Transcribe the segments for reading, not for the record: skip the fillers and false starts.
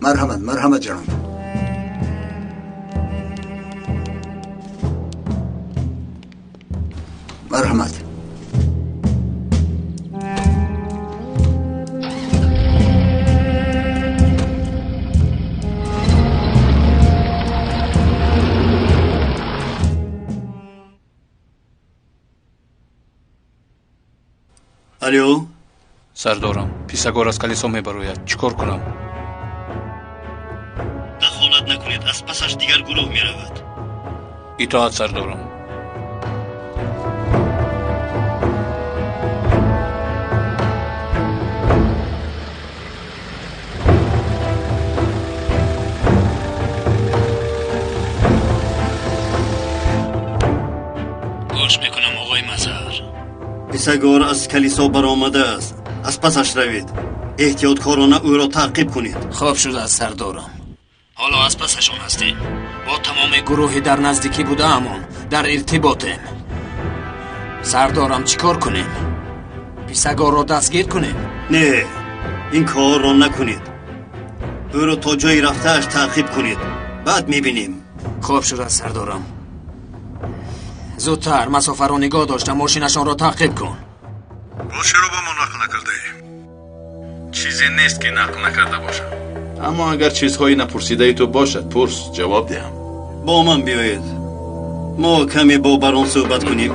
Марҳамат, марҳамат ҷаноб. Марҳамат. Алло? Сардорам, Писагор аз калисо мебарояд. Чӣ кор кунам? Дахолат накунед, аз пасаш дигар гурӯҳ меравад. Итоат, сардорам. Гӯш мекунам, оғои Мазҳар. Писагор аз калисо баромадааст. Аз пасаш равед. Эҳтиёткорона ӯро таъқиб кунед. Хоб шудааст, сардорам. Ҳоло аз пасашон ҳастем. Бо тамоми гурӯҳи дар наздикӣ будаамон дар иртиботем. Сардорам, чӣ кор кунем? Писагорро дастгир кунем? Не, ин корро накунед. Ӯро то ҷои рафтааш таъқиб кунед. Баъд мебинем. Хоб шудааст, сардорам. Зудтар масофаро нигоҳ дошта мошинашонро таъқиб кун. Боз чаро ба мо нақл накардаӣ? Чизе нест ки нақл накарда бошам. Аммо агар чизҳои напурсидаи ту бошад, пурс, ҷавоб диҳам. Бо ман биёед. Мо каме бо барон суҳбат кунем.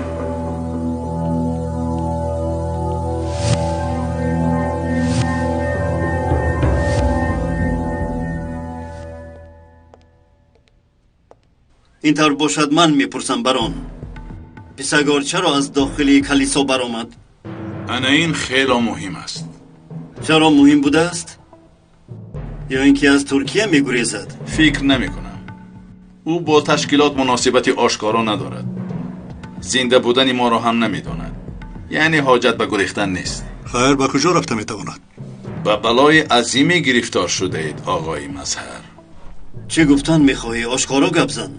Ин тавр бошад, ман мепурсам, барон. Писагор чаро аз дохили калисо баромад? Ана ин хело муҳим аст. Чаро муҳим будааст? Ё ин ки аз Туркия мегурезад? Фикр намекунам. Ӯ бо ташкилот муносибати ошкоро надорад. Зинда будани моро ҳам намедонад. Яъне ҳоҷат ба гурехтан нест. Хайр, ба куҷо рафта метавонад? Ба балои азиме гирифтор шудаед, оғои Мазҳар. Чӣ гуфтан мехоҳӣ? Ошкоро гап зан.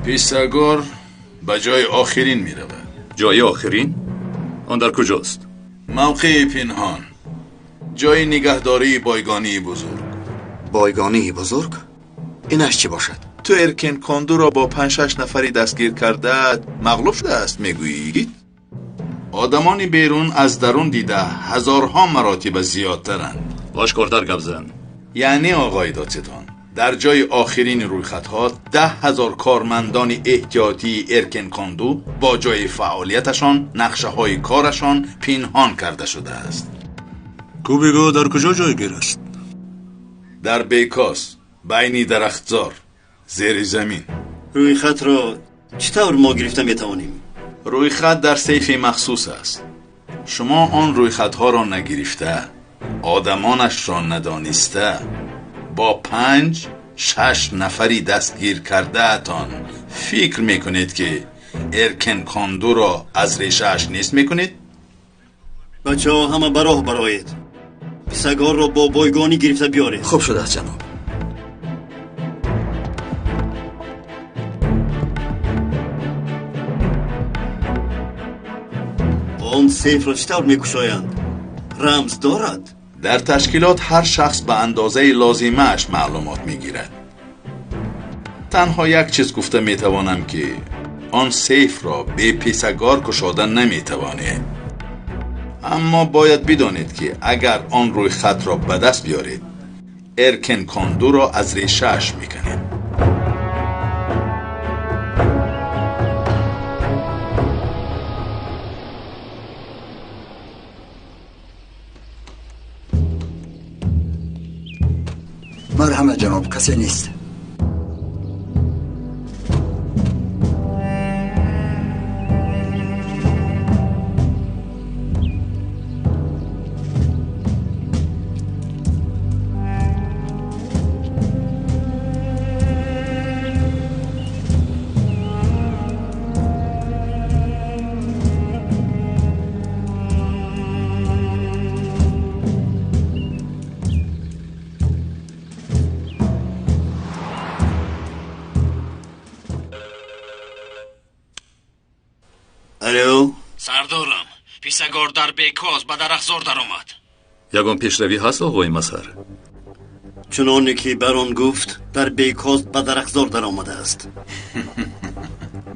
Писагор ба ҷои охирин меравад. Ҷои охирин? Он дар куҷост? Мавқеи пинҳон. Ҷои нигаҳдории бойгонии бузург. Бойгонии бузург? Инаш чӣ бошад? Ту Эркен Кондуро бо 5-6 нафари дастгир кардаат мағлуб шудааст, мегӯӣ? Одамони берун аз дарун дида ҳазорҳо маротиба зиёдтаранд. Ошкортар гап зан. Яъне оғои додситон, дар ҷои охирини рӯйхатҳо 10,000 кормандони эҳтиётии Эркен Конду бо ҷои фаъолияташон, нақшаҳои корашон пинҳон карда шудааст. Ку бигӯ, дар куҷо ҷойгир аст? Дар Бейкос, байни дарахтзор, зери замин. Рӯйхатро чӣ тавр мо гирифта метавонем? Рӯйхат дар сейфи махсус аст. Шумо он рӯйхатҳоро нагирифта, одамонашро надониста, бо 5-6 нафари дастгир кардаатон фикр мекунед ки Эркен Кондуро аз решааш нест мекунед? Бачаҳо, ҳама ба роҳ бароед. Писагорро бо бойгонӣ гирифта биёред. Хуб шудааст, ҷаноб. Он сейфро чӣ тавр мекушоянд? Рамз дорад? Дар ташкилот ҳар шахс ба андозаи лозимааш маълумот мегирад. Танҳо як чиз гуфта метавонам ки он сейфро бе Писагор кушода наметавонед. Аммо бояд бидонед ки агар он рӯйхатро ба даст биёред, Эркен Кондуро аз решааш мекунед. Марҳамат ҷаноб, касе нест. Алло? Сардорам, Писагор дар Бекоз ба дарахтзор даромад. Ягон пешравӣ ҳаст, оғои Мазҳар? Чуноне ки барон гуфт, дар Бейкоз ба дарахтзор даромадааст.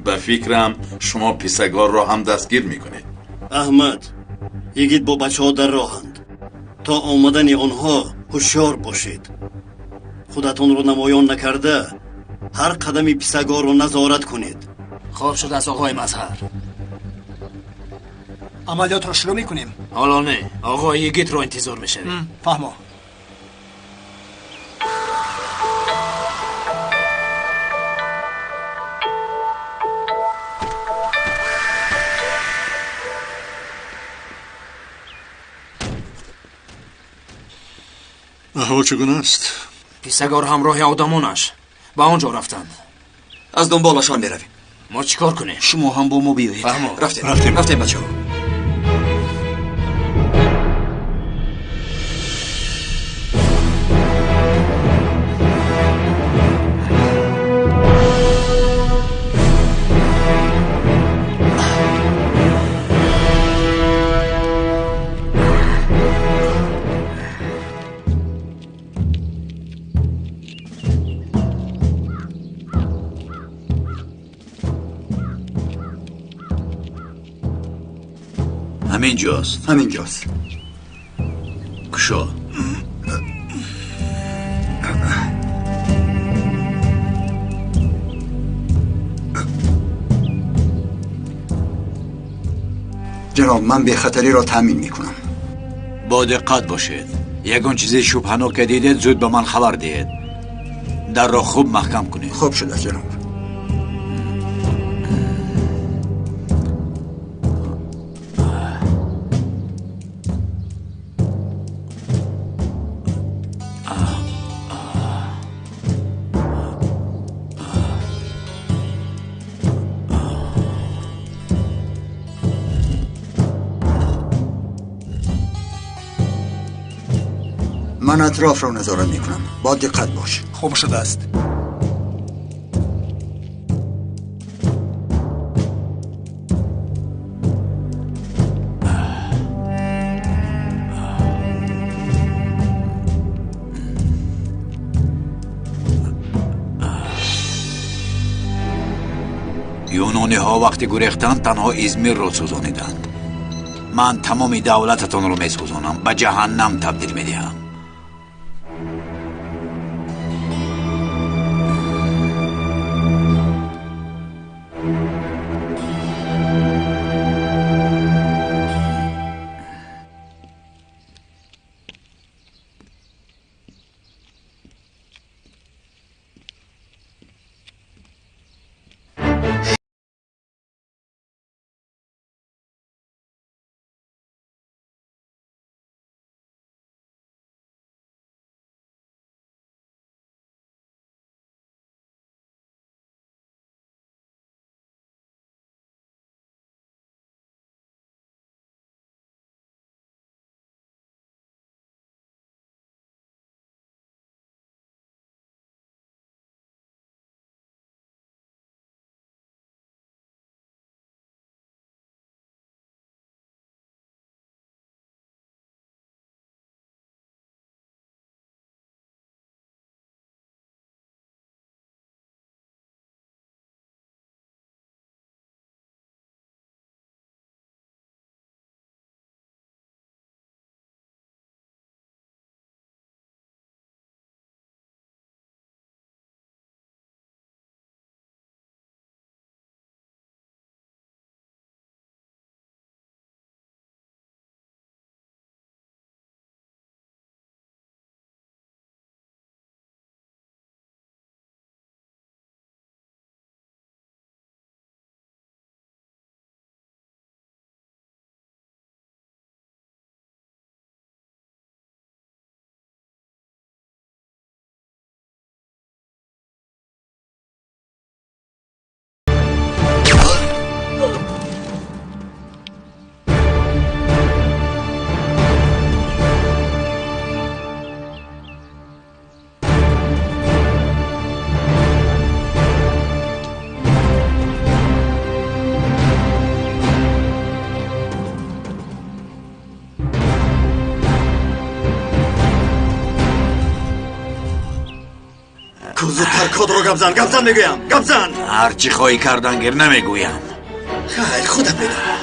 Ба фикрам, шумо писагорро ҳам дастгир мекунед. Аҳмад, йигит бо бачаҳо дар роҳанд. То омадани онҳо ҳушёр бошед. Худатонро намоён накарда, ҳар қадами писагорро назорат кунед. Хоб шудааст, оғои Мазҳар. Амалиётро шурӯъ мекунем? Ҳоло не, оғои йигитро интизор мешавем. Фаҳмо. Аҳвол чӣ гуна аст? Писагор ҳамроҳи одамонаш ба он ҷо рафтанд. Аз дунболашон меравем. Мо чӣ кор кунем? Шумо ҳам бо мо биёед. Фаҳмо. Рафтем, рафтем, рафтем, бачаҳо. Ҳаминҷост. Ҳаминҷост. Кушо. Ҷаноб, ман бехатариро таъмин мекунам. Бо диққат бошед. Ягон чизи шубҳанок ки дидед, зуд ба ман хабар диҳед. Дарро хуб маҳкам кунед. Хуб шудааст, ҷаноб. من اطراف را نظارت میکنم. با دقت باش. خوب شده است. Юнониҳо вақти гурехтан танҳо Измирро сӯзониданд. Ман тамоми давлататонро месӯзонам, ба ҷаҳаннам табдил медиҳам. Кодро гап зан, гап зан мегӯям, гап зан. Ҳар чӣ хоҳӣ кардан гир, намегӯям. Хайр, худат медонӣ.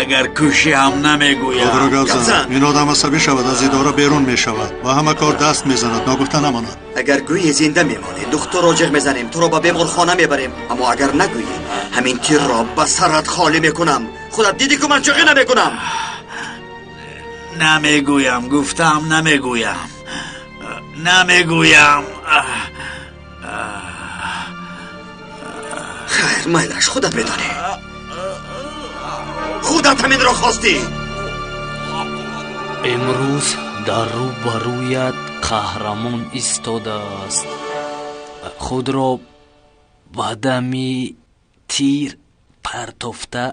Агар кушӣ ҳам намегӯям. Кодро гап зан. Ин одам асабӣ шавад, аз идора берун мешавад, ба ҳама кор даст мезанад, ногуфта намонад. Агар гӯӣ зинда мемонӣ, духтурро ҷиғ мезанем, туро ба беморхона мебарем. Аммо агар нагӯӣ, ҳамин тирро ба сарат холӣ мекунам. Худат дидӣ ку ман шӯхӣ намекунам. Намегӯям, гуфтам намегӯям. Намегӯям. Хайр, майлаш, худат медонӣ. Худат ҳаминро хостӣ. Имрӯз дар рӯбарӯят қаҳрамон истодааст. Худро ба дами тир партофта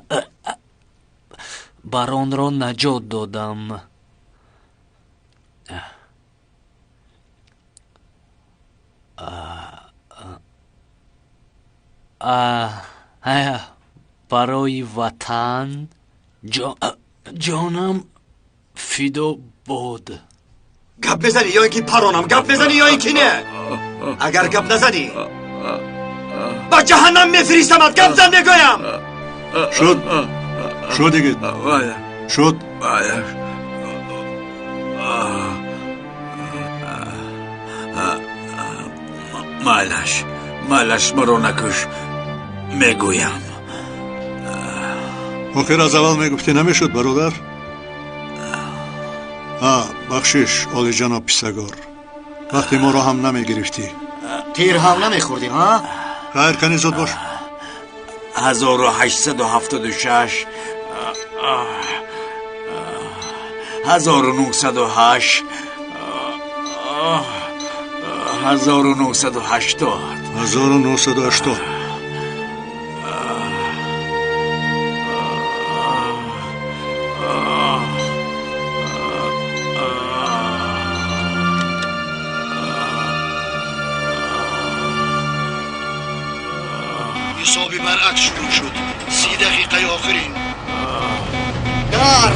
баронро наҷот додам. Барои ватан ҷонам фидо бод. Гап мезанӣ ё ин ки паронам? Гап мезанӣ ё ин ки не? Агар гап назанӣ ба ҷаҳаннам мефиристамат. Гап зан мегӯям. Шуд, шуд, йигит, шуд. Майлаш, майлаш, маро накуш, мегӯям. Охир аз аввал мегуфтӣ намешуд, бародар. Бахшиш, олиҷаноб писагор, вақте моро ҳам намегирифтӣ. Тир ҳам намехӯрдӣ, ҳа? Хайр, кани зуд бош. 1876, 1908, 1980. 1980. ҳисоби баръакс шурӯъ шуд. 30 дақиқаи охирин. Дар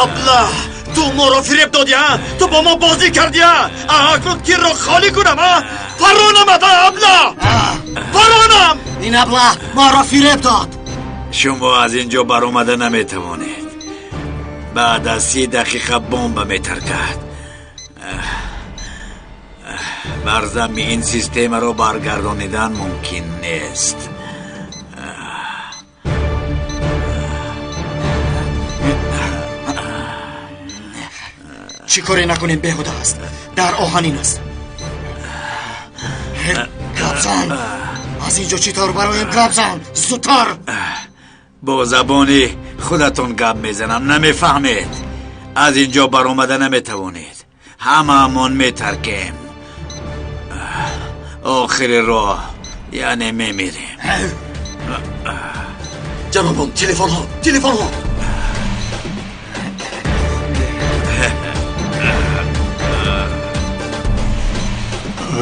Аблаҳ, ту моро фиреб додӣ, а? Ту бо мо бозӣ кардӣ, а? Акнун тирро холӣ кунам, а? Паронамат, аблаҳ! Паронам! Ин аблаҳ моро фиреб дод. Шумо аз ин ҷо баромада наметавонед. Баъд аз 30 дақиқа бомба метаркад. Бар замми ин системаро баргардонидан мумкин нест. Чӣ коре накунем беҳуда аст. Дар оҳанин аст. Гап зан, аз ин ҷо чӣ тавр бароем? Гап зан, зудтар. Бо забони худатон гап мезанам, намефаҳмед. Аз ин ҷо баромада наметавонед. Ҳамаамон метаркем. Охири роҳ, яъне мемирем. Ҷанобон, телефонҳо, телефонҳо.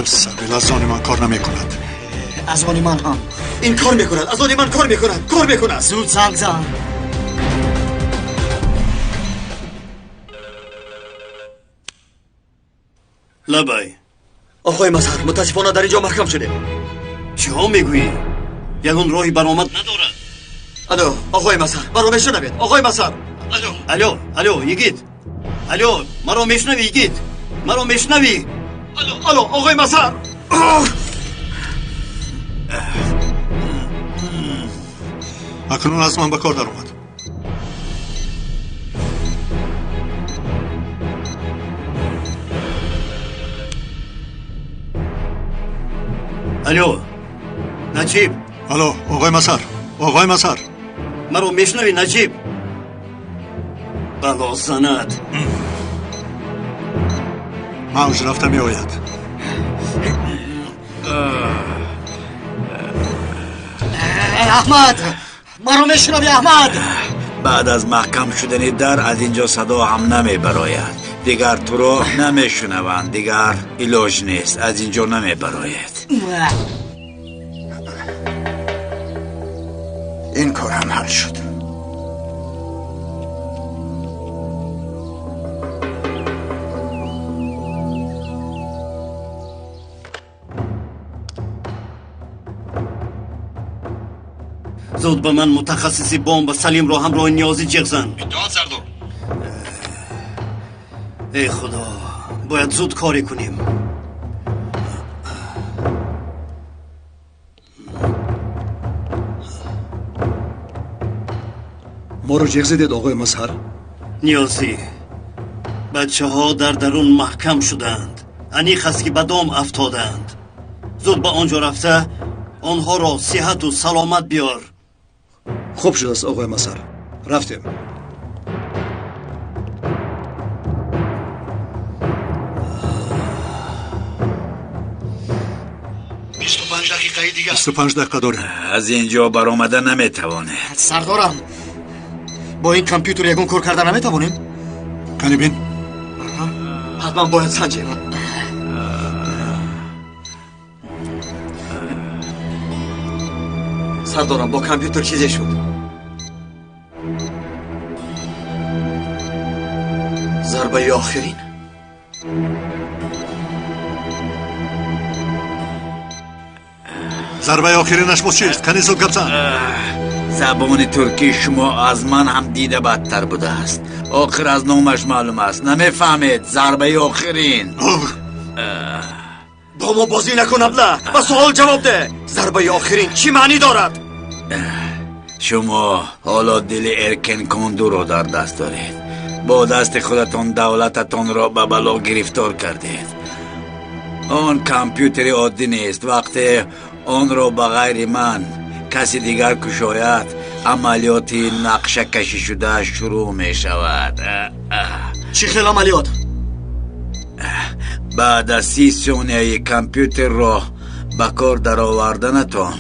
Сабил, аз они ман кор намекунад. Аз они ман ҳам. Ин кор мекунад, аз они ман кор мекунад, кор мекунад. Зуд занг зан. Лабай. Оқои Мазҳар, мутаассифона дар ин ҷо маҳкам шудем. Чиҳо мегӯӣ? Ягон роҳи баромад надорад. Алло, оқои Мазҳар, маро мешунавед? Оқои Мазҳар. Алло, алло, алло, йигит. Алло, маро мешунавӣ, йигит? Маро мешунавӣ? Алло, алло, оқои Мазҳар. Акнун аз ман ба кор даромад. Алло, Наҷиб. Алло, оқои Мазҳар, оқои Мазҳар. Маро мешунавӣ, Наҷиб? Бало занад. Мавҷ рафта меояд. Аҳмад, маро мешунавӣ, Аҳмад? Баъд аз маҳкам шудани дар аз ин ҷо садо ҳам намебарояд. Дигар туро намешунаванд, дигар илоҷ нест, аз инҷо намебароед. Ин кор ҳам ҳал шуд. Зуд ба ман мутахассиси бомба Салимро ҳамроҳи Ниёзӣ ҷиғ зан. Итоат, сардор. Эй худо, бояд зуд коре кунем. Моро ҷиғ задед, оғои Мазҳар? Ниёзӣ, бачаҳо дар дарун маҳкам шудаанд. Аниқ аст, ки ба дом афтодаанд. Зуд ба он ҷо рафта онҳоро сиҳату саломат биёр. Хуб шудааст, оғои Мазҳар, рафтем. 25 дақиқаи дигар. 25 дақиқа дорем. Аз ин ҷо баромада наметавонед. Сардорам, бо ин компютер ягон кор карда наметавонем? Кани бин. Ҳатман бояд санҷем. Сардорам, бо компютер чизе шуд. Зарбаи охирин. Зарбаи охиринаш боз чист? Кани зуд гап зан. Забони туркии шумо аз ман ҳам дида бадтар будааст. Охир аз номаш маълум аст, намефаҳмед. Зарбаи охирин. Бо мо бозӣ накун, абла, ба суол ҷавоб деҳ. Зарбаи охирин чӣ маънӣ дорад? Шумо ҳоло дили Эркенкондуро дар даст доред. Бо дасти худатон давлататонро ба бало гирифтор кардед. Он компютери оддӣ нест. Вақте онро ба ғайри ман каси дигар кушояд, амалиёти нақшакашишуда шурӯъ мешавад. Чӣ хел амалиёт? Баъд аз 30 сонияи компютерро ба кор дароварданатон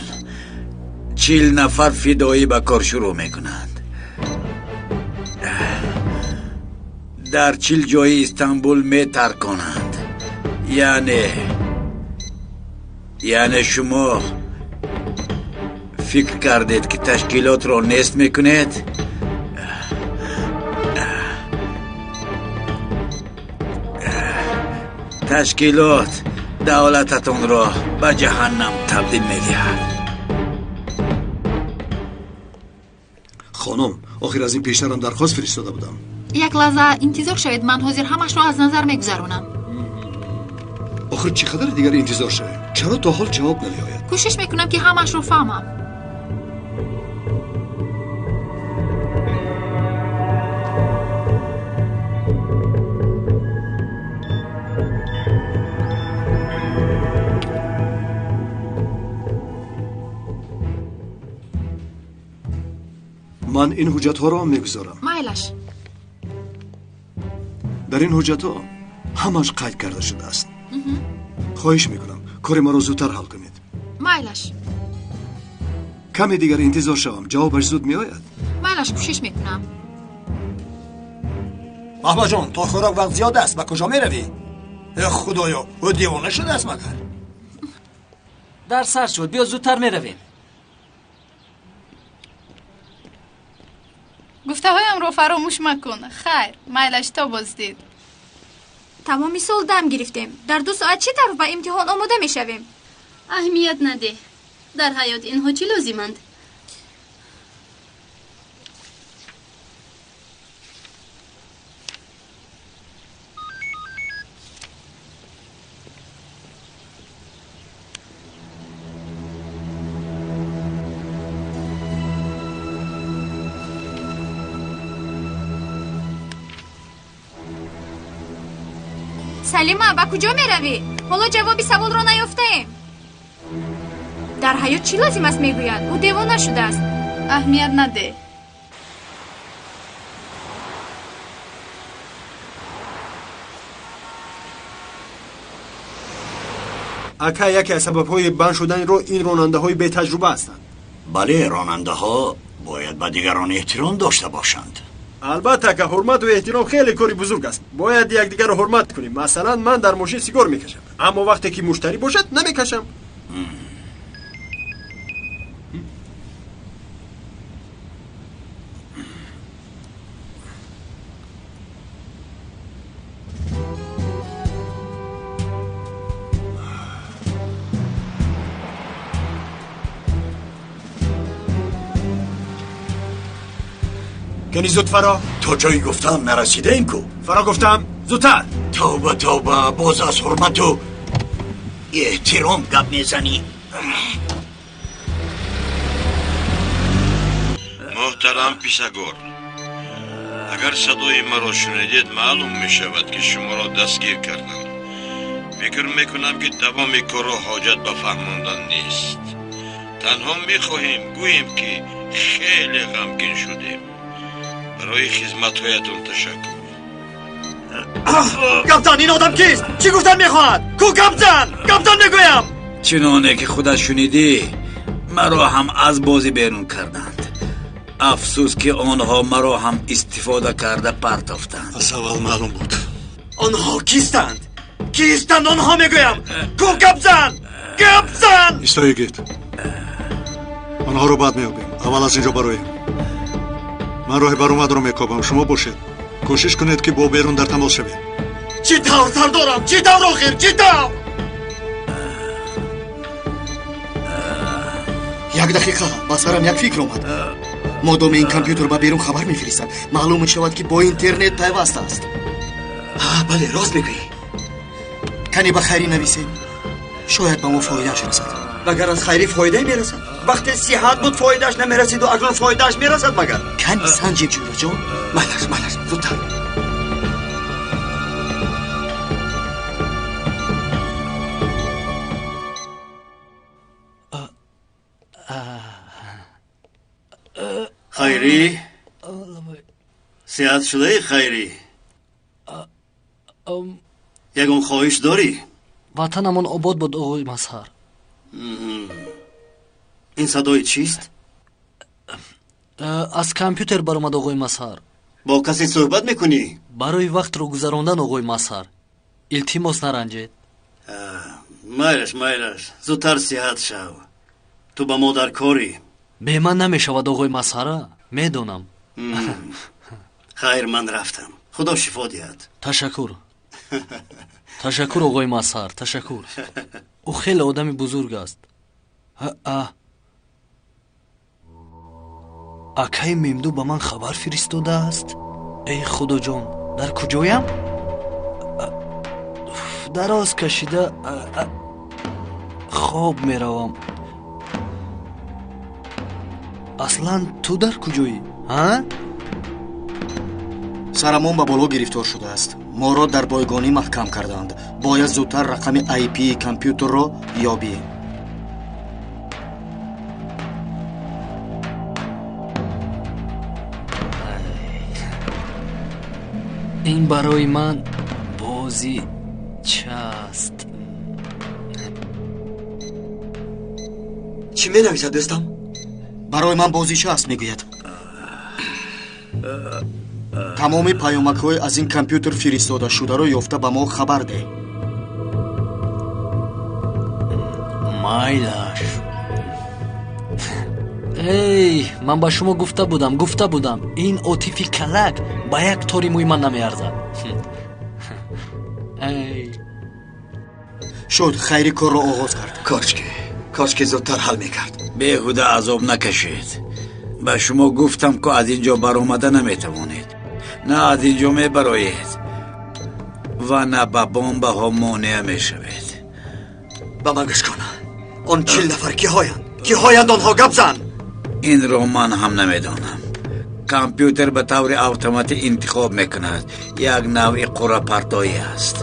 40 нафар фидоӣ ба кор шурӯъ мекунанд. Дар 40 ҷои Истанбул метарконанд. Яъне шумо фикр кардед, ки ташкилотро нест мекунед? Ташкилот давлататонро ба ҷаҳаннам табдил медиҳад. Хонум, охир аз ин пештарам дархост фиристода будам. Як лаҳза интизор шавед, ман ҳозир ҳамашро аз назар мегузаронам. Охир чӣ қадар дигар интизор шавем? Чаро то ҳол ҷавоб намеояд? Кӯшиш мекунам, ки ҳамашро фаҳмам. Ман ин ҳуҷҷатҳоро мегузорам. Майлаш. Дар ин ҳуҷҷатҳо ҳамаш қайд карда шудааст. Хоҳиш мекунам, кори маро зудтар ҳал кунед. Майлаш. Каме дигар интизор шавам, ҷавобаш зуд меояд. Майлаш, кӯшиш мекунам. Маҳмадҷон, то хӯрок вақт зиёд аст, ба куҷо меравӣ? Э худоё, ӯ девона шудааст магар? Дар сар шуд, биё зудтар меравем. Гуфтаҳоямро фаромӯш макун. Хайр, майлаш, то боздид. Тамоми сол дам гирифтем. Дар 2 соат чӣ тавр ба имтиҳон омода мешавем? Аҳамият надеҳ. Дар ҳаёт инҳо чӣ лозиманд? Салима, ба куҷо меравӣ? Ҳоло ҷавоби саволро наёфтаем. Дар ҳаёт чӣ лозим аст, мегӯяд? Ӯ девона шудааст. Аҳамият надеҳ. Ака, яке аз сабабҳои банд шудани роҳ ин ронандаҳои бетаҷруба ҳастанд. Бале, ронандаҳо бояд ба дигарон эҳтиром дошта бошанд. Албатта, ака, ҳурмату эҳтиром хеле кори бузург аст. Бояд якдигарро ҳурмат кунем. Масалан, ман дар мошин сигор мекашам, аммо вақте ки муштарӣ бошад, намекашам. کنی زود فرا. تا جایی گفتم نرسیده ایم کو. فرا گفتم زودتر. توبه توبه، باز از حرمت و احترام گپ میزنی. محترم پیسگور، اگر صدای مرا شنیدید معلوم می شود که شما را دستگیر کردند. فکر میکنم که دوام کار را حاجت به فهماندن نیست. تنها میخواهیم گوییم که خیلی غمگین شدیم. برای خدمتهایتان تشکر. گپزن، این آدم کیست؟ چی گفتن میخواهد؟ کو گپزن؟ گپزن میگویم. چنانه که خودت شنیدی، مرا هم از بازی بیرون کردند. افسوس که آنها مرا هم استفاده کرده پرتافتند. از اول معلوم بود. آنها کیستند؟ کیستند آنها میگویم؟ کو گپزن؟ گپزن! ایستایگید. آنها رو بعد میابیم. اول از اینجا برایم. من راه برآمد رو میکوبم. شما باشید. کوشش کنید که با بیرون در تماس شوید. چی طور سردارم؟ چی طور آخر؟ چی طور؟ یک دقیقه، با سرم یک فکر آمد. مادام این کامپیوتر به بیرون خبر میفرستد، معلوم میشود که با اینترنت پیوست است. بله، راست میگویی. کنی به خیری نویسیم، شاید به ما فایدهش رسد. مگر از خیری فایده میرسد؟ وقتی صحت بود فایدهش نمیرسید و اکنون فایدهش میرسد مگر؟ کنی سنجیم جورا جان. مالش مالش، زودتر. خیری؟ صحت شده خیری؟ یگان خواهش داری؟ وطنمان آباد بود آقای مظهر. این صدای چیست؟ از کامپیوتر برآمد آقای مظهر. با کسی صحبت میکنی؟ برای وقت رو گذراندن آقای مظهر. التماس نرنجید. مایلش مایلش، زودتر صحت شو. تو با ما در کاری. به من نمیشود آقای مظهر، میدونم. خیر، من رفتم. خدا شفا دهد. تشکر. تشکر آقای مظهر، تشکر. او خیلی آدم بزرگ است. акаи Мемду ба ман хабар фиристодааст. Эй худоҷон, дар куҷоям? Дароз кашида хоб меравам. Аслан ту дар куҷоӣ? Сарамон ба боло гирифтор шудааст. Моро дар бойгонӣ маҳкам карданд. Бояд зудтар рақами IP компютерро ёбием. Ин барои ман бозӣ част. Чӣ менависад дӯстам? Барои ман бозича аст, мегӯяд. Тамоми паёмакҳои аз ин компютер фиристодашударо ёфта ба мо хабар деҳ. Майлаш. Эй, ман ба шумо гуфта будам. Ин отифи калак ба як тори мӯи ман намеарзад. Эй. Шуд, хайри корро оғоз кард. Кошки зудтар ҳал мекард. Беҳуда азоб накашед. Ба шумо гуфтам, ки аз ин ҷо баромада наметавонед. На аз ин ҷо мебароед ва на ба бомбаҳо монеа мешавед. Ба ман гӯш кун. Он 40 нафар киҳоянд? Киҳоянд онҳо? Гап зан. Инро ман ҳам намедонам. Компютер ба таври автоматӣ интихоб мекунад. Як навъи қуръапартоӣ аст.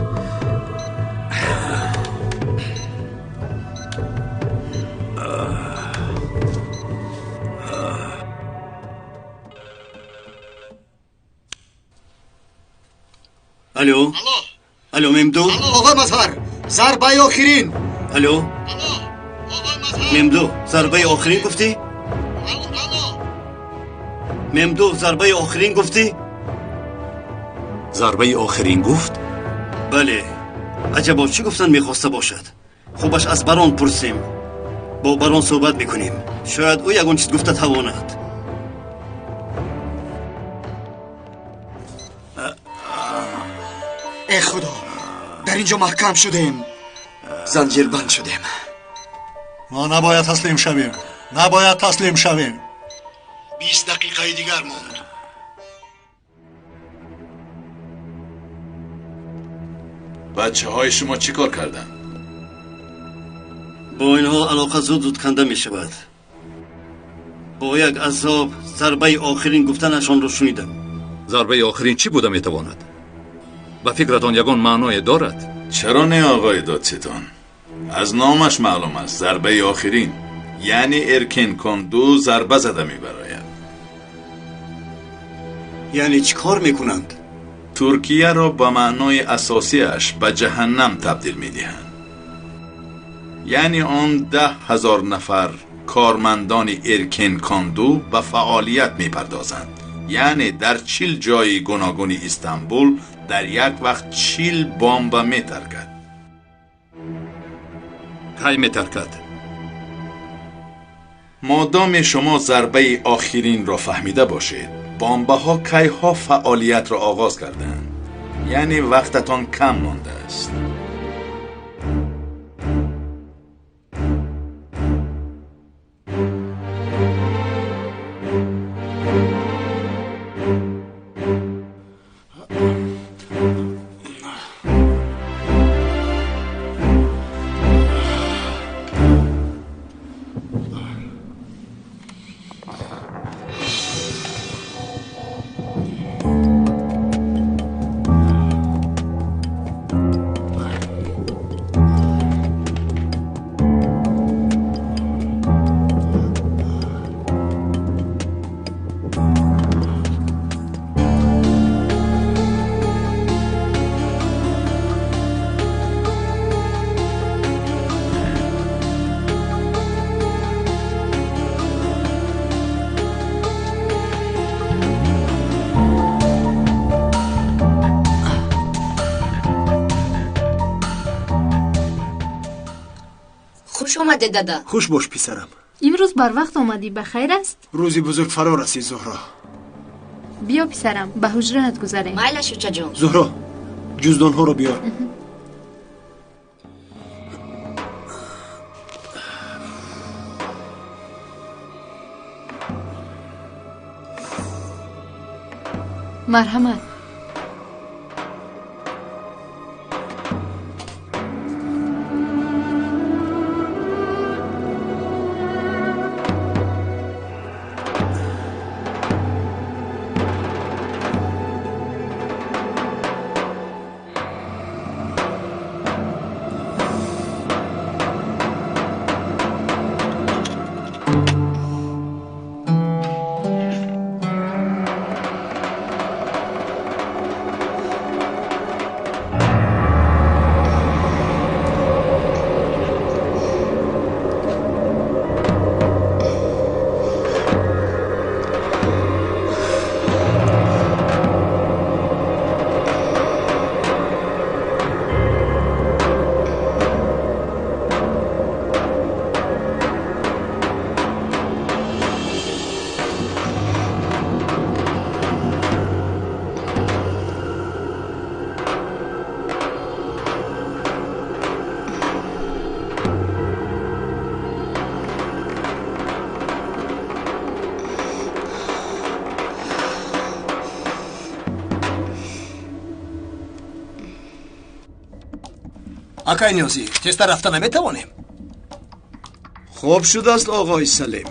Алло. Алло, Мемду. Оғои Мазҳар, зарбаи охирин. Алло. Мемду, зарбаи охирин гуфтӣ? Мемду, зарбаи охирин гуфтӣ? Зарбаи охирин гуфт? Бале. Аҷабо чӣ гуфтан мехоста бошад? Хубаш аз барон пурсем. Бо барон суҳбат мекунем. Шояд ӯ ягон чиз гуфта тавонад. Э худо, дар инҷо маҳкам шудем. Занҷирбанд шудем. Мо набояд таслим шавем. Набояд таслим шавем. 20 дақиқаи дигар монд. Бачаҳои шумо чӣ кор карданд? Бо инҳо алоқа зуд-зуд канда мешавад. Бо як азоб зарбаи охирин гуфтанашонро шунидам. Зарбаи охирин чӣ буда метавонад? Ба фикратон ягон маъное дорад? Чаро не, оғои додситон? Аз номаш маълум аст, зарбаи охирин. Яъне Эркен Конду зарба зада мебарояд. Яъне чӣ кор мекунанд? Туркияро ба маънои асосиаш ба ҷаҳаннам табдил медиҳанд. Яъне он 10 000 нафар кормандони Эркен Конду ба фаъолият мепардозанд. Яъне дар 40 ҷои гуногуни Истанбул дар як вақт 40 бомба метаркад. Кай метаркад? Модоме шумо зарбаи охиринро фаҳмида бошед, бомбаҳо кайҳо фаъолиятро оғоз карданд. Яъне вақтатон кам мондааст. Омадед, дада. Хуш бош, писарам. Имрӯз барвақт омадӣ, ба хайр аст? Рӯзи бузург фаро расид, Зуҳро. Биё, писарам, ба ҳуҷраат гузарем. Майлаш, учаҷон. Зуҳро, ҷуздонҳоро биёр. Марҳамат. Акай Ниёзӣ, тезтар рафта наметавонем? Хоб шудааст, оғои Салим.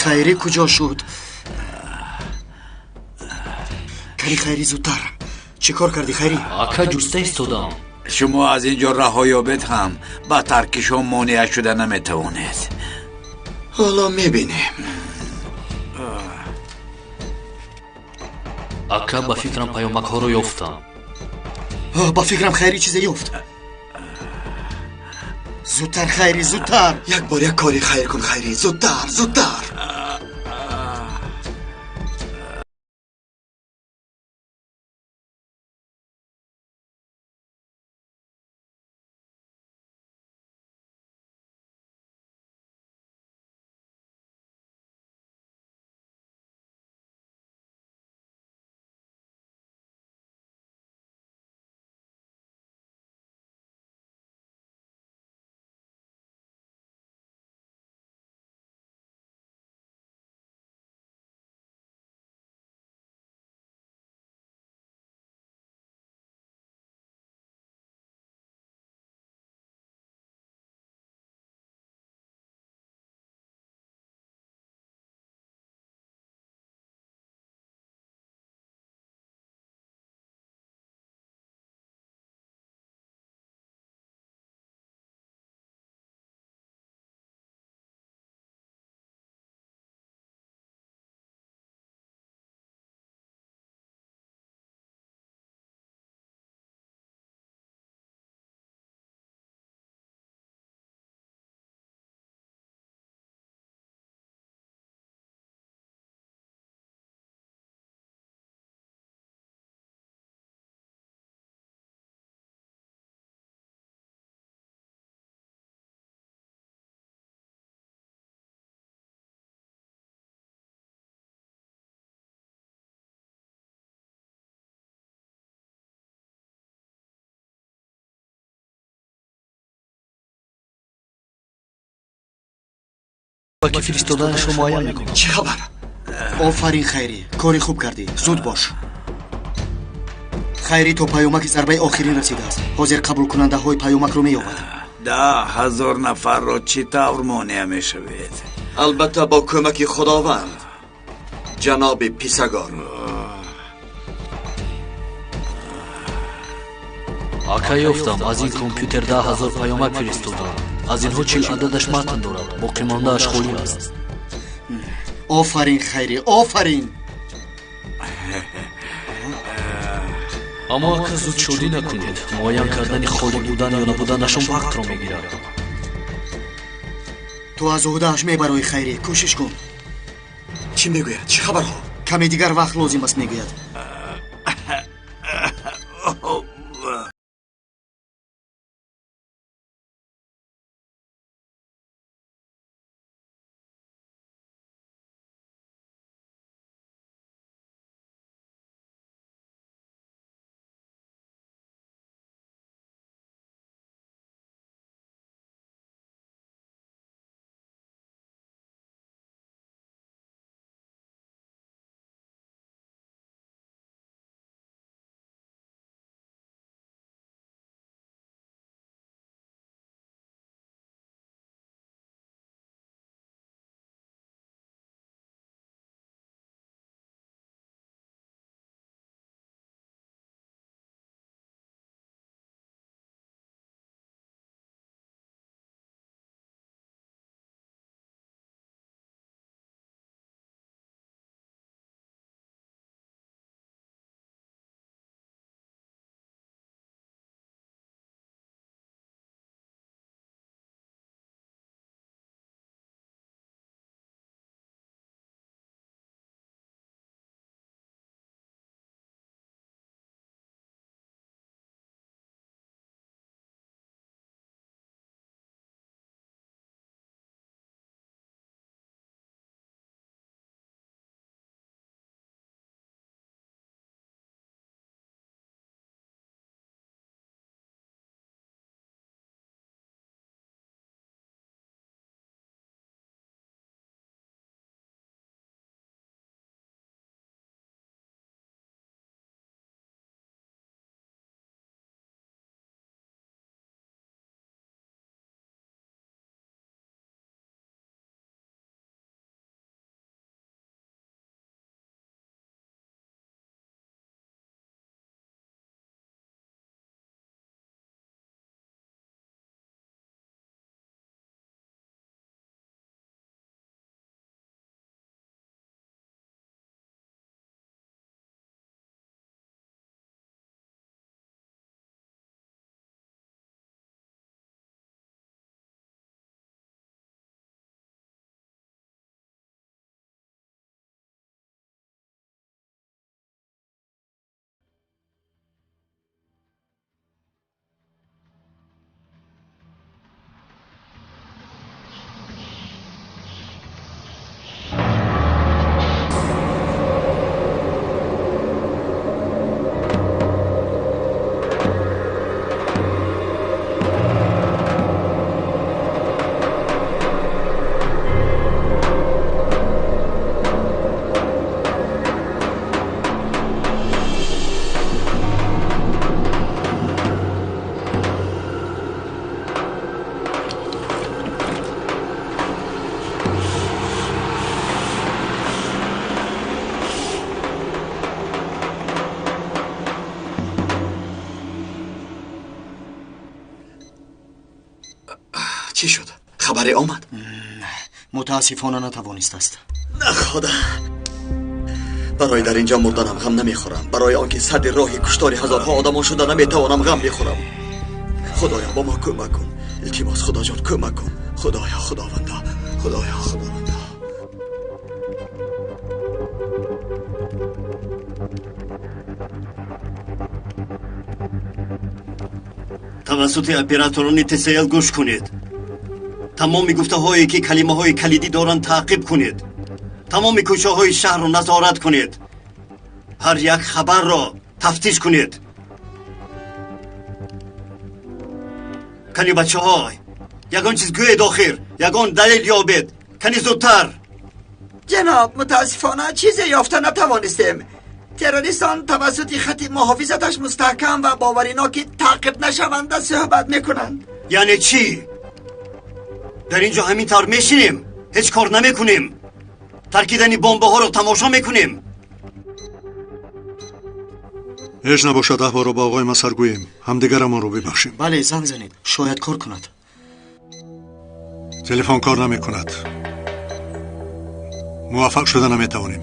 Хайрӣ куҷо шуд? Кари Хайрӣ, зудтар. Чӣ кор кардӣ, Хайрӣ? Ака, ҷуста истодам. Шумо аз ин ҷо раҳо ёбед ҳам ба таркишҳо монеа шуда наметавонед. Ҳоло мебинем. Ака, ба фикрам паёмакҳоро ёфтам. Ба фикрам Хайрӣ чизе ёфт. Зудтар, Хайрӣ, зудтар. Як бор як кори хайр кун, Хайрӣ, зудтар, зудтар. Ба ки фиристоданашро муайян мекунам. Чӣ хабар? Офарин, Хайрӣ, кори хуб кардӣ. Зуд бош. Хайрӣ то паёмаки зарбаи охирин расидааст. Ҳозир қабулкунандаҳои паёмакро меёбад. 10,000 нафарро чӣ тавр монеа мешавед? Албатта, бо кӯмаки Худованд, ҷаноби Писагор. Ака, ёфтам. Аз ин компютер 10,000 паёмак фиристодам. Аз инҳо 40 ададаш матн дорад, боқимондааш холӣ аст. Офарин, Хайрӣ, офарин. Аммо, ака, зуд шодӣ накунед. Муайян кардани холӣ будан ё набуданашон вақтро мегирад. Ту аз уҳдааш мебароӣ, Хайрӣ, кӯшиш кун. Чӣ мегӯяд? Чӣ хабарҳо? Каме дигар вақт лозим аст, мегӯяд. Чӣ шуд? Хабаре омад? Мутаассифона, натавонистааст. Находа, барои дар инҷо мурданам ғам намехӯрам. Барои он ки садди роҳи куштори ҳазорҳо одамон шуда наметавонам, ғам мехӯрам. Худоё, ба мо кӯмак кун. Илтимос, Худоҷон, кӯмак кун. Худоё, Худованда, Худоё, Худованда. Тавассути операторони ТСЛ гӯш кунед. Тамоми гуфтаҳое, ки калимаҳои калидӣ доранд, таъқиб кунед. Тамоми кӯчаҳои шаҳрро назорат кунед. Ҳар як хабарро тафтиш кунед. Кани, бачаҳо, ягон чиз гӯед. Охир ягон далел ёбед. Кани зудтар. Ҷаноб, мутаассифона чизе ёфта натавонистем. Террористон тавассути хати муҳофизаташ мустаҳкам ва бовариноки таъқиб нашаванда суҳбат мекунанд. Яъне чӣ? Дар ин ҷо ҳамин тавр мешинем, ҳеҷ кор намекунем, таркидани бомбаҳоро тамошо мекунем. Ҳеҷ набошад, аҳворо ба оғои Масар гӯем, ҳамдигарамонро бибахшем. Бале, занг занед, шояд кор кунад. Телефон кор намекунад. Муваффақ шуда наметавонем.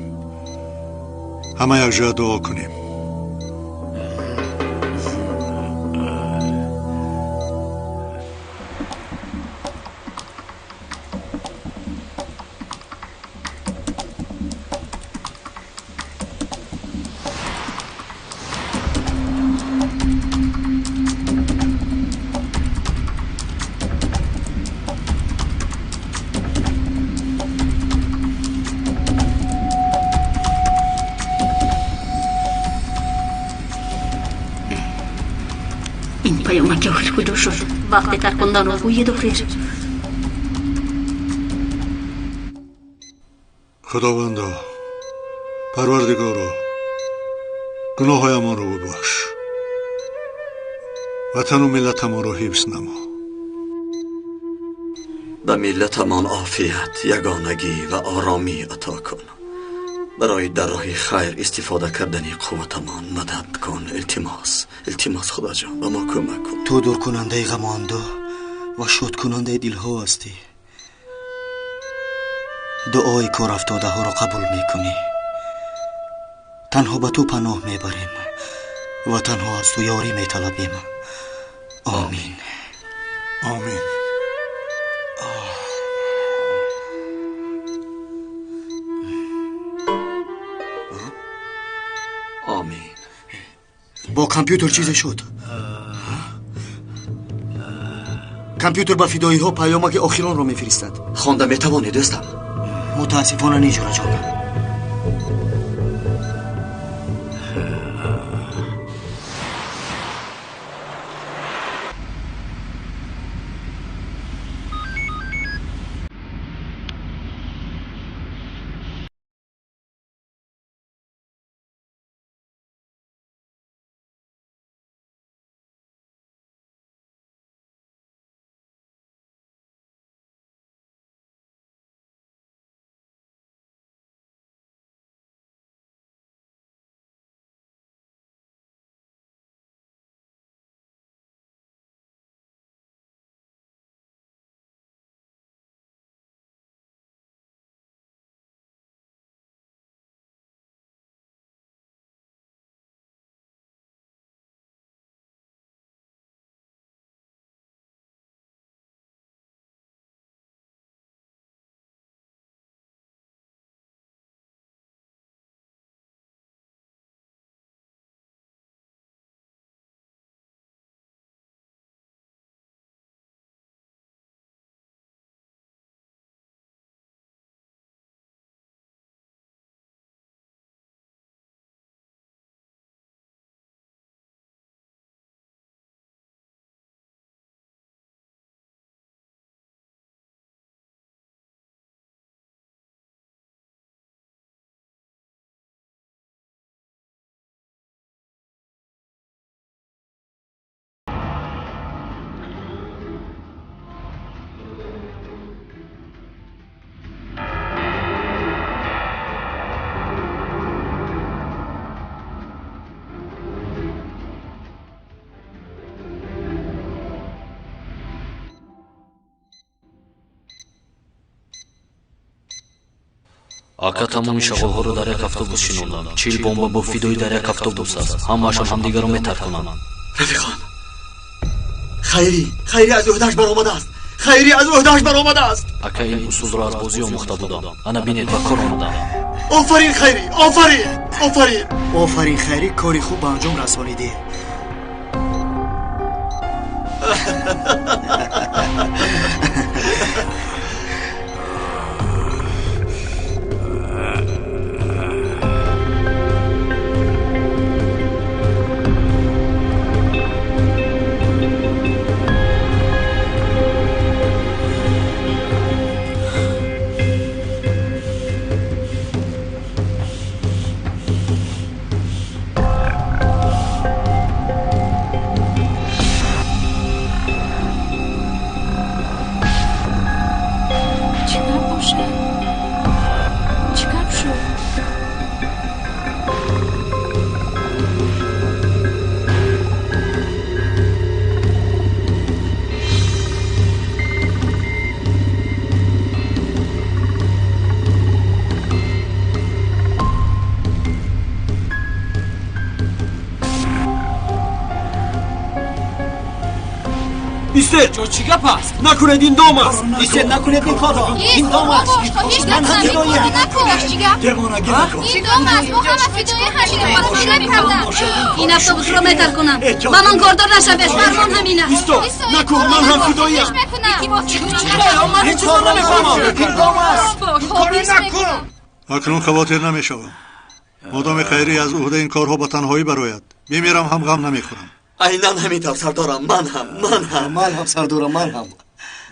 Ҳама якҷоя дуо кунем. Паёмаки охир куҷо шуд? Вақте тарконданро гӯед охир. Худовандо, Парвардигоро, гуноҳҳоямонро бибахш, ватану миллатамонро ҳифз намо. Ба миллатамон офият, ягонагӣ ва оромӣ ато кун. Барои дар роҳи хайр истифода кардани қувватамон мадад кун. Илтимос, илтимос, Худоҷон, ба мо кӯмак кун. Ту дуркунандаи ғаму андӯҳ ва шодкунандаи дилҳо ҳастӣ. Дуои корафтодаҳоро қабул мекунӣ. Танҳо ба ту паноҳ мебарем ва танҳо аз ту ёрӣ металабем. Омин. Омин. Омин. Бо компютер чизе шуд. Компютер ба фидоиҳо паёмаки охиронро мефиристад. Хонда метавонӣ, дӯстам? Мутаассифона не, ҷураҷон. Ака тамоми шағолҳоро дар як автобус шинонданд. 40 бомба бо фидоӣ дар як автобус аст. Ҳамаашон ҳамдигарро метарконанд. Рафиқон, Хайрӣ, Хайрӣ аз ӯҳдааш баромадааст. Хайрӣ аз ӯҳдааш баромадааст. Ака ин усулро аз бозӣ омӯхта будам. Ана бинед, ба кор омадам. Офарин, Хайрӣ, офарин, офарин. Офарин, Хайрӣ, кори хуб ба анҷом расонидӣ. Истед! Чӣ гап аст? Накунед, ин дом аст! Истед, накунед ин корро! Ин дом аст! Хоҳиш мекунам, ин корро накун! Девонагӣ накун! Ин дом аст! Мо ҳама фидои ҳамин мусофира кардам! Ин автобусро метаркунам. Ба ман кордор нашавед, фармон ҳамин аст. Исто! Накун, ман ҳам фидоиям! Ман ҳеҷ чизро намефаҳмам! Ин дом аст! Хоҳиш мекунам! Акнун хавотир намешавам. Модоми Хайрӣ аз уҳдаи ин корҳо ба танҳоӣ барояд, бимирам ҳам ғам намехӯрам. Айнан ҳамин тавр, сардорам. Ман ҳам, ман ҳам, ман ҳам, сардорам, ман ҳам.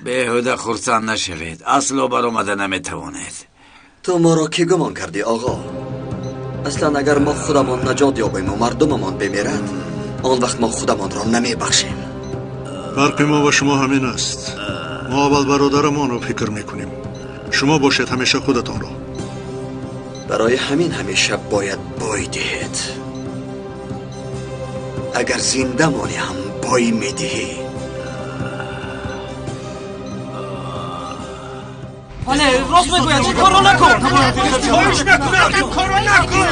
Беҳуда хурсанд нашавед, асло баромада наметавонед. Ту моро кӣ гумон кардӣ, оғо? Аслан агар мо худамон наҷот ёбем ва мардумамон бимирад, он вақт мо худамонро намебахшем. Фарқи мо ва шумо ҳамин аст. Мо аввал бародарамонро фикр мекунем, шумо бошед ҳамеша худатонро. Барои ҳамин ҳамеша бояд бой диҳед. Агар зинда монӣ ҳам бой медиҳӣ. Бале, рост мегӯяд, ин корро накун! Хоҳиш мекунам, ин корро накун!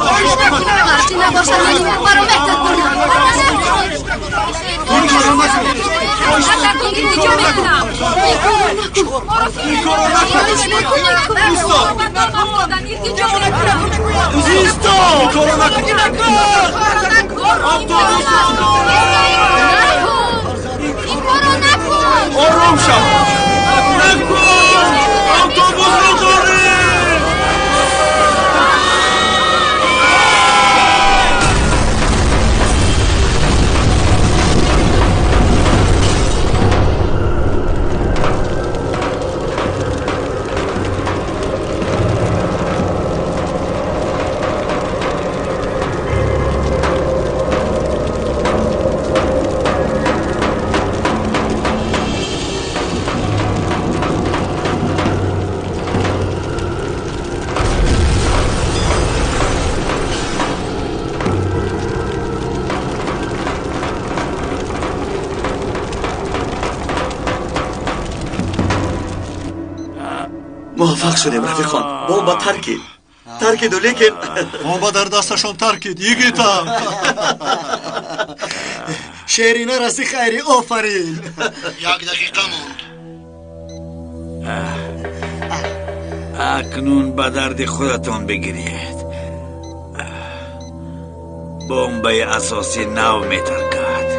Хоҳиш мекунам! Ҳарчи набошад, ман ин маро меҳтар кунам. Ин корро накун! Илтиҷо мекунам. Ин корро накун. Ин корро накун! Исто! Исто! Ин корро накун! Автобусро дорем! Ин корро накун! Ором шав! Накун! Автобусро дорем! Муваффақ шудем, рафиқон. Бомба таркид, таркиду, лекин бомба дар дасташон таркид, йигитам. Шерина раси, Хайрӣ, офарин. Як дақиқа монд. Акнун ба дарди худатон бигиред. Бомбаи асосӣ нав метаркад.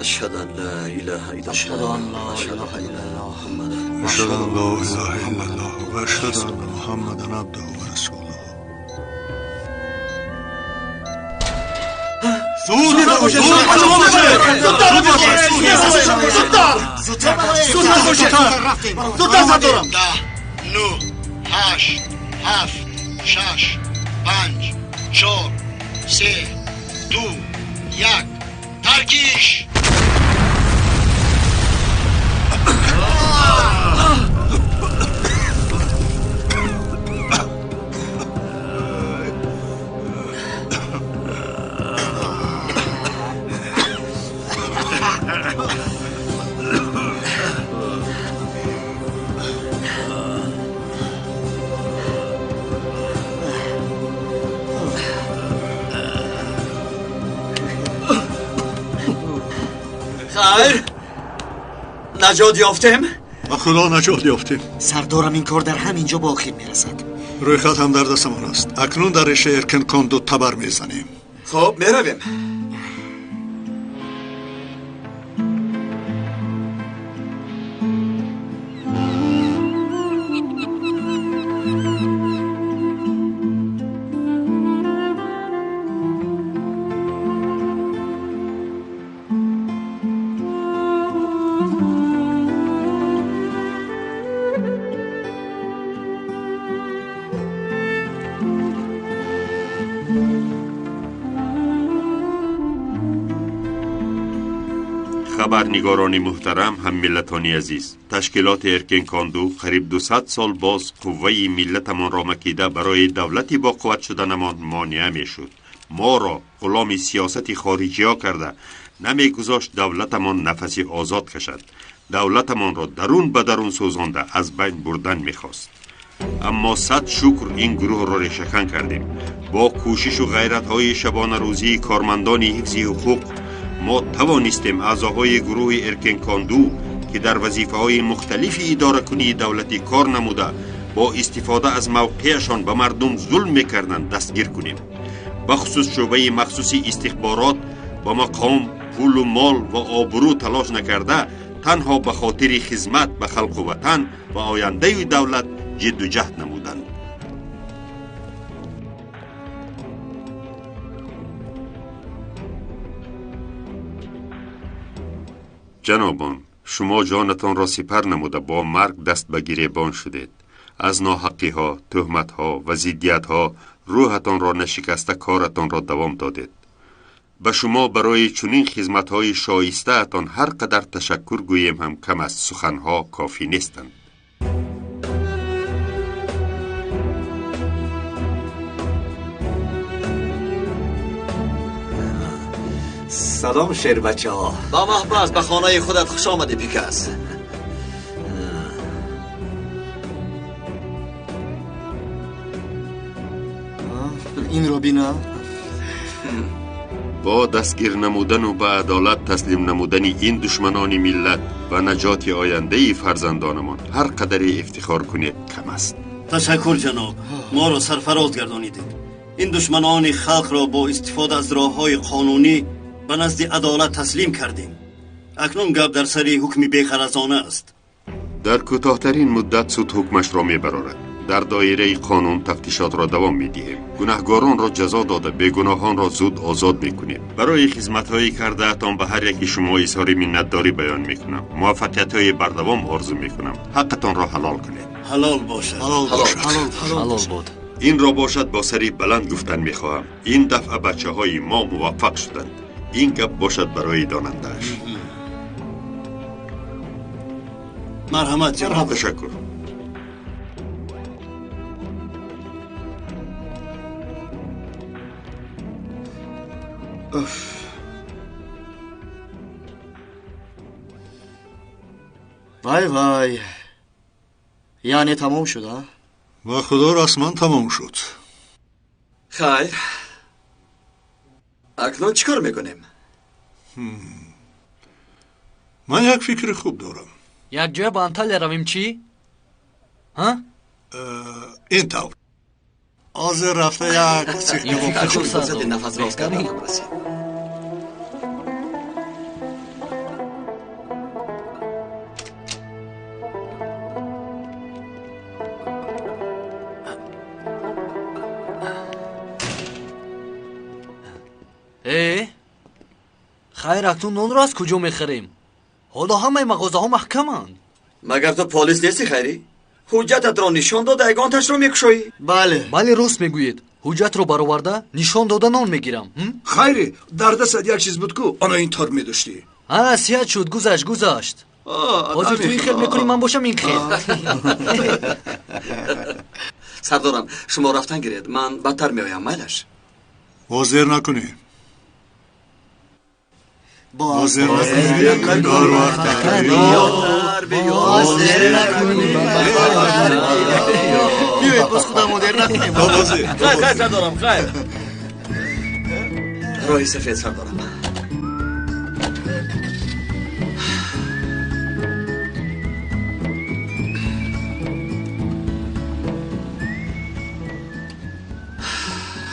أشهد أن لا إله إلا أشهد أن لا إله إلا الله. أشهد أن لا إله إلا الله وأشهد أن محمدا عبده ورسوله. زودتر باشد! زودتر! زودتر باشد! زودتر سردارم! 10 9 8 7 6 5 4 3 2 1 таркиш! Хайр, наҷот ёфтем. Ба худо, наҷот ёфтем. Сардорам, ин кор дар ҳамин ҷо ба охир мерасад. Рӯйхат ҳам дар дастамон аст. Акнун дар решаи Эркен Конду табар мезанем. Хуб, меравем. Хабарнигорони муҳтарам, ҳаммиллатони азиз, ташкилоти Эркен Конду қариб 200 сол боз қувваи миллатамонро макида барои давлати боқувват шуданамон монеа мешуд. Моро ғуломи сиёсати хориҷиҳо карда, Намегузошт давлатамон нафаси озод кашад. Давлатамонро дарун ба дарун сӯзонда аз байн бурдан мехост. Аммо сад шукр ин гурӯҳро решакан кардем. Бо кӯшишу ғайратҳои шабонарӯзии кормандони ҳифзи ҳуқуқ мо тавонистем аъзоҳои гурӯҳи Эркенконду, ки дар вазифаҳои мухталифи идоракунии давлатӣ кор намуда, бо истифода аз мавқеашон ба мардум зулм мекарданд, дастгир кунем. Бахусус шӯъбаи махсуси истихборот ба мақом, пулу мол ва обрӯ талош накарда, танҳо ба хотири хизмат ба халқу ватан ва ояндаи давлат ҷидду ҷаҳд намуданд. Ҷанобон, шумо ҷонатонро сипар намуда бо марг даст ба гиребон шудед. Аз ноҳаққиҳо, тӯҳматҳо ва зиддиятҳо рӯҳатонро нашикаста коратонро давом додед. Ба шумо барои чунин хизматҳои шоистаатон ҳар қадар ташаккур гӯем ҳам кам аст, суханҳо кофӣ нестанд. Салом, шербачаҳо. Ба маҳбас, ба хонаи худат хуш омадӣ, Пикас. Инро бина. Бо дастгир намудану ба адолат таслим намудани ин душманони миллат ва наҷоти ояндаи фарзандонамон ҳар қадаре ифтихор кунед кам аст. Ташаккур, ҷаноб, моро сарфароз гардонидед. Ин душманони халқро бо истифода аз роҳҳои қонунӣ ба назди адолат таслим кардем. Акнун гап дар сари ҳукми беғаразона аст. Дар кӯтоҳтарин муддат суд ҳукмашро мебарорад. Дар доираи қонун тафтишотро давом медиҳем. Гунаҳгоронро ҷазо дода, бегуноҳонро зуд озод мекунем. Барои хизматҳои кардаатон ба ҳар яки шумо изҳори миннатдорӣ баён мекунам. Муваффақиятҳои бардавом орзу мекунам. Ҳаққатонро ҳалол кунед. Ҳалол бошад. Ҳалол бод. Инро бошад бо сари баланд гуфтан мехоҳам. Ин дафъа бачаҳои мо муваффақ шуданд. Ин гап бошад барои донандааш. Марҳамат, ҷаноб. Ташаккур. Вай вай, яъне тамом шуд, а? Ва худо расман тамом шуд. Хайр, акнун чӣ кор мекунем? Ман як фикри хуб дорам. Якҷоя ба Анталия равем, чӣ? Ин тавр. Ҳозир рафта як фурсати нафас роз карданам расид. Хайр, акнун нонро аз куҷо мехарем? Ҳоло ҳамаи мағозаҳо маҳкаманд. Магар ту полис нестӣ, Хайрӣ? Ҳуҷҷататро нишон дода, ягонташро мекушоӣ? Бале. Бале, рост мегӯед. Ҳуҷҷатро бароварда, нишон дода нон мегирам. Хайрӣ, дар дастат як чиз буд ку, ана ин тор медоштӣ. А, сиҳат шуд, гузашт, гузашт. Ҳозир ту ин хел мекунӣ, ман бошам ин хел. Сардорам, шумо рафтан гиред, ман бадтар меоям, майлаш? Ҳозир накунӣ. Боз биёед, боз худамон дер накунем. Хайр, хайр, сардорам, хайр. Роҳи сафед, сардорам.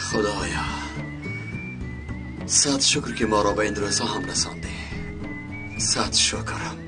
Худоё, сад шукр ки моро ба ин рӯзҳо ҳам расондӣ. Сад шукрам.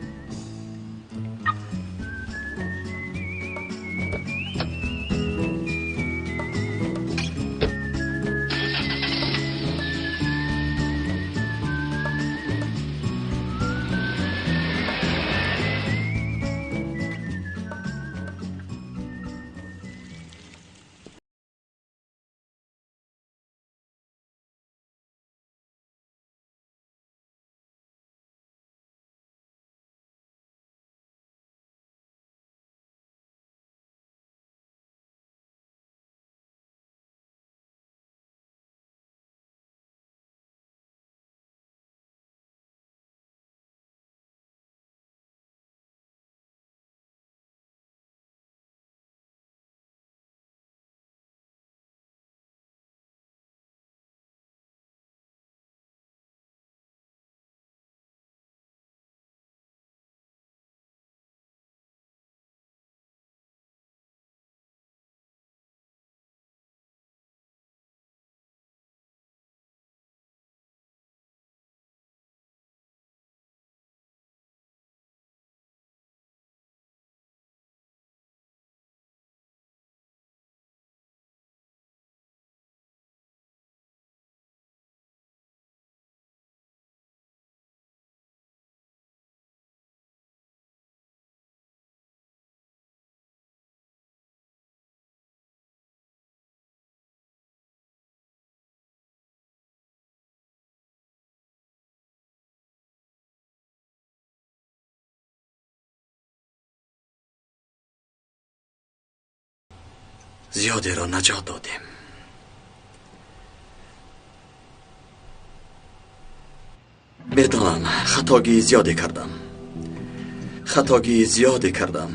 Зиёдеро наҷот додем. Медонам, хатогии зиёде кардам. Хатогии зиёде кардам.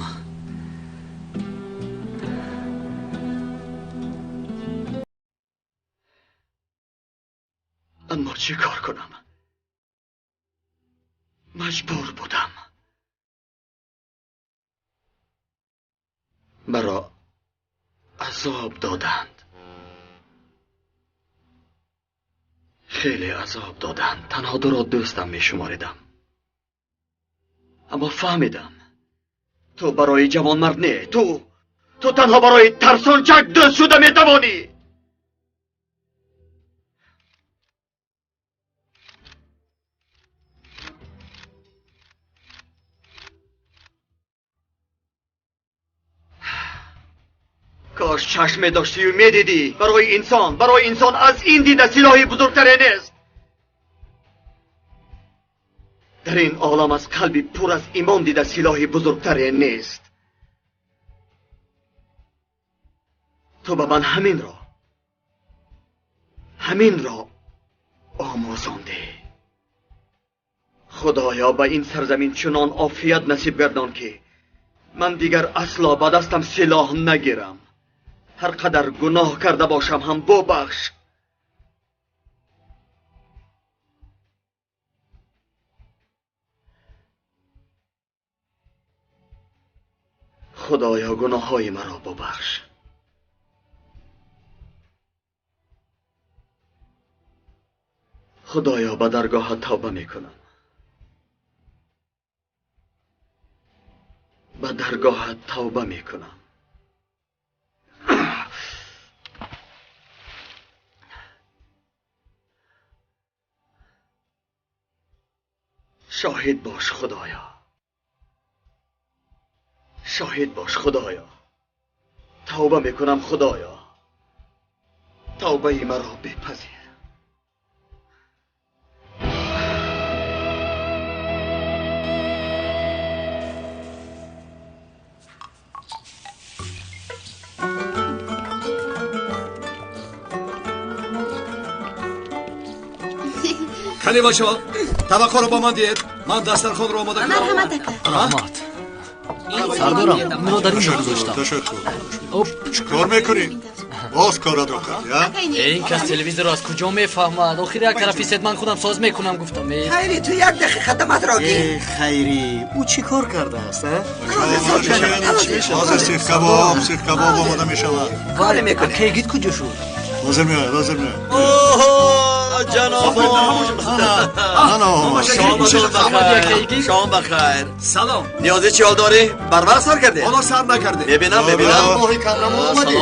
Аммо чӣ кор кунам? Маҷбур будам. Маро азоб доданд. Хеле азоб доданд. Танҳо туро дӯстам мешуморидам. Аммо фаҳмидам. Ту барои ҷавонмард не, ту танҳо барои тарсончак дӯст шуда метавонӣ. Кош чашм медоштию медидӣ. Барои инсон аз ин дида силоҳи бузургтаре нест. Дар ин олам аз қалби пур аз имон дида силоҳи бузургтаре нест. Ту ба ман ҳаминро омӯзондӣ. Худоё, ба ин сарзамин чунон офият насиб гардон, ки ман дигар асло ба дастам силоҳ нагирам. Ҳар қадар гуноҳ карда бошам ҳам бубахш. Худоё, гуноҳҳои маро бубахш. Худоё, ба даргоҳат тавба мекунам. Ба даргоҳат тавба мекунам. Шоҳид бош, Худоё. Шоҳид бош, Худоё. Тавба мекунам, Худоё. Тавбаи маро бипазир. Кани бачаҳо, табақҳоро ба ман диҳед. Ман дастархонро омода кардам. Марҳамат, ака. Раҳмат. Сардорам, инро дар ин ҷо гузоштам. Ташаккур. Чӣ кор мекунӣ? Боз коратро кардӣ, а? Ин кас телевизорро аз куҷо мефаҳмад? Охир як тарафи сет ман худам соз мекунам, гуфтам. Хайри, ту як дақиқа даматро гир. Э, Хайри, ӯ чӣ кор кардааст, а? Ҳозир сихкабоб омода мешавад. Коре мекунӣ. Ака, Йигит куҷо шуд? Ҳозир меояд, ҳозир меояд. Ҷанобон, шом бахайр. Салом. Ниёзи чӣ ҳол дорӣ? Барвақт сар кардед? Ҳоло сар накардем. Мебинам, мебинам.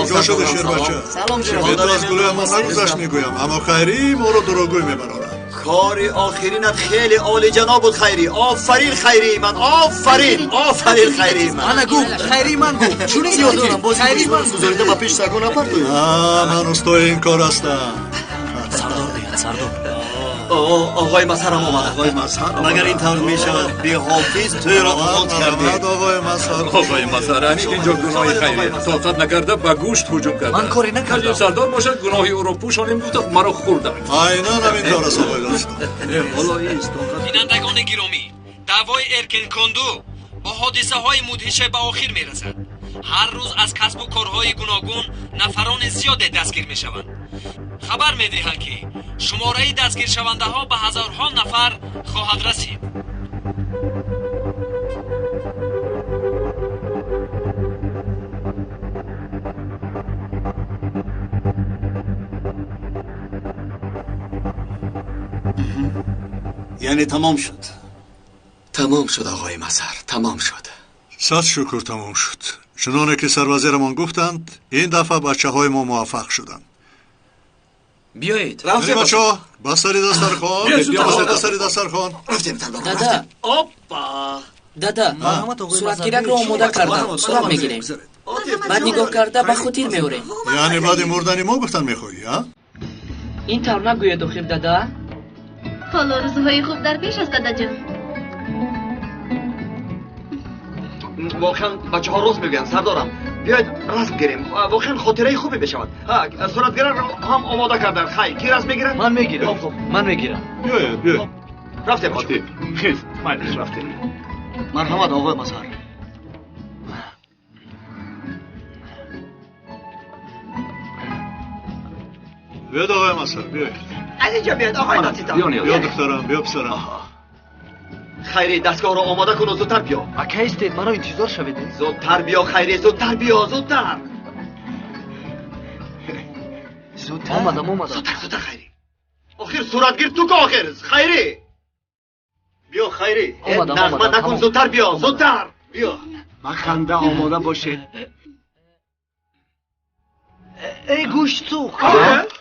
Ҷо шуда, шербача. Бету аз гулӯям ман нагузашт мегӯям, аммо Хайрӣ моро дурӯғгӯй мебарорад. Кори охиринат хеле олиҷаноб буд, Хайрӣ. Офарин, Хайрии ман, офарин, офарин, Хайрии ман. Ана гуфт, Хайрии ман гуфт. Чунин ёдорам, боз Хайрии ман гузорида ба пеш сагон напартоед. Ман устои ин кор ҳастам. Сардор меяд, сардор. Оғои Мазҳарам омада. Оғои Мазҳар, магар ин тавр мешавад? Беҳофиз тӯйро оғоз кардед. Оғои Мазҳар, оғои Мазҳар, ҳамин инҷо гуноҳи хайрӣ. Тоқат накарда ба гӯшт ҳуҷум карда. Ман коре накардам. Сардор бошад, гуноҳи ӯро пӯшонем гуфта маро хӯрданд. Айнан ҳамин тавр аст, оғои Достон. Ҳоло ист, тоқат. Бинандагони гиромӣ, даъвои Эркен Конду бо ҳодисаҳои мудҳише ба охир мерасад. Ҳар рӯз аз касбу корҳои гуногун нафарони зиёде дастгир мешаванд. Хабар медиҳанд, ки шумораи дастгиршавандаҳо ба ҳазорҳо нафар хоҳад расид. Яъне тамом шуд? Тамом шуд, оғои Мазҳар, тамом шуд. Сад шукр, тамом шуд. Чуноне ки сарвазирамон гуфтанд, ин дафъа бачаҳои мо муваффақ шуданд. Биёед. Рафтем, бачаҳо, ба сари дастархон, ба сари дастархон. Рафтем, сардор. Дада. Оппа. Дада, суратгиракро омода кардам. Сурат мегирем. Баъд нигоҳ карда ба хотир меорем. Яъне баъди мурдани мо гуфтан мехоҳӣ, а? Ин тавр нагӯед охир, дада. Ҳоло рӯзҳои хуб дар пеш аст, дадаҷон. Воқеан бачаҳо рост мегӯянд, сардорам. Биёед расм гирем. Воқеан хотираи хубе мешавад. Суратгирро ҳам омода кардан. Хай, ки расм мегирад? Ман мегирам. Хуб, ман мегирам. Биёед, биёед. Рафтем. Отиф, хез, майлиш, рафтем. Марҳамат, оғои Мазҳар. Биёед, оғои Мазҳар, биёед. Аз инҷо биёед, оғои Нотита. Биё, духтарам, биё, писарам. Хайри, дастгоҳро омода кун ва зудтар биё. Ака истед, маро интизор шавед. Зудтар биё, Хайри, зудтар биё, зудтар. Зудтар. Омадам, омадам. Зудтар, зудтар, Хайри. Охир суратгир ту ку охир, Хайри. Биё, Хайри. Омадам, нағма омадам. накун, зудтар биё, зудтар. Биё. Ба ханда омода бошед. Эй, гӯшт сӯхт.